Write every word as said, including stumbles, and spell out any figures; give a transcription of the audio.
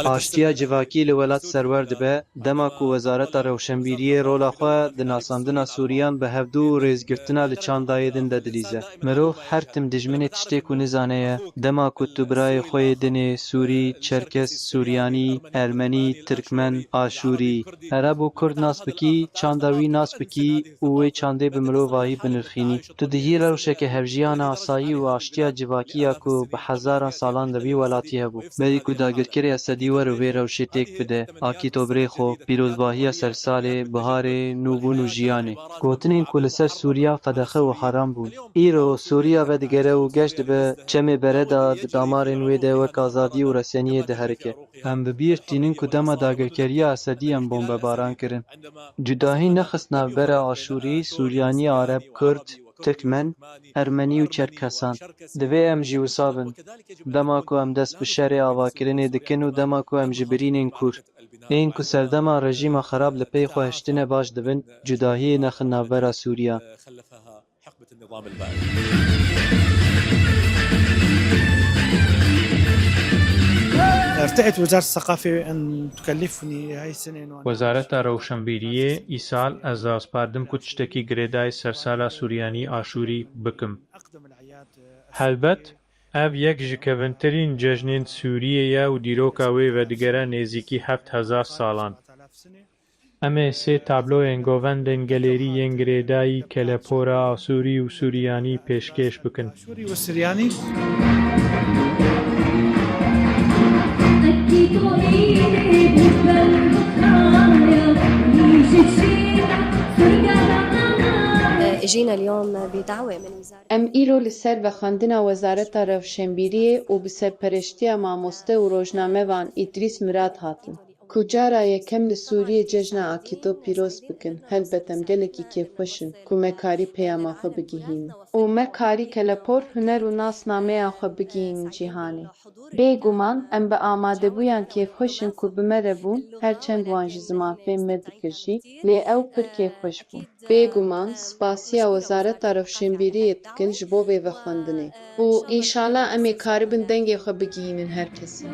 Aştiya civakî li welat serwer dibe, dema ku Wezareta Rewşenbîriyê rola xwe di nasandina Sûriyan bi hevdû û rêzgirtina li çandayê din de dilîze. Mirov her tim dijminê tiştê ku nizane ye, dema ku tu birayê xwe yê dinê, Sûrî, Çerkes, Suryanî, Ermenî, Tirkmen, Aşûrî, Ereb û Kurd nas bikî, çanda wî nas bikî û wê çandê bi mirovahî binirxînî. Tu dihî rewşeke hevjiyana asayî û aştiya civakî ya ku bi hezaran salan li vî welatî hebû. Berî ku dagirkerê Esedî were vê rewşê têk bide, Akîto birê xwe, pîrozbahiya sersalê, biharê, nûbûn û jiyanê. Gotinên ku li ser Sûriya qedexe û heram bûn. Îro Sûriya vedigere û geş dibe çemê Bereda di damarên wê de wek azadî û reseniyê diherike. Em bi bîr tînin ku dema dagirkeriya Esedî em bombebaran kirin. Cudahî nexist navbera Aşûrî, Suryanî, Areb, Kurd, Tirkmen, Ermenî û Çerkesan. Divê em jî wisa bin. Dema ku em dest bi şerê avakirinê dikin û dema ku em ji birînên kûr, ên ku serdema rejîma xerab li pey xwe hiştine baş dibin, cudahiyê nexin navbera Sûriya. ارتأت وزارة الثقافة أن تكلفني هاي السنة إنه أنا Wezareta Rewşenbîriyê îsal ez raspardim ku tiştekî girêdayî sersala Suryanî Aşûrî bikim. أقدم الأعياد Helbet, ev yek ji kevintirîn cejnên Sûriyê ye û dîroka wê vedigere nêzîkî heft hezar salan. Em ê sê tabloyên govendên gelêrî yên girêdayî, kelepora, asûrî û suryanî pêşkêş bikin. Aşûrî û Suryanî. جينا اليوم بدعوة من وزارة Em îro li ser vexwendina Wezareta Rewşenbîriyê û bi serpereştiya mamoste û rojnamevan Îdrîs Mirad hatin, ku cara yekem li Sûriyê cejna Akîto pîroz bikin. Helbet em gelekî kêfxweş in ku me karî peyama xwe bigihînin û me karî kelepor, huner û nasnameya xwe bigihînin cîhanê. Bêguman em bi amadebûyan kêfxweş in ku bi me re bûn, her çend wan ji zimanfêm me dikir jî, lê ew pir kêfxweş bûn. Bêguman spasiya Wezareta Rewşenbîriyê dikin ji bo vê vexwendinê û înşala em ê karibin dengê xwe bigihînin her kesî.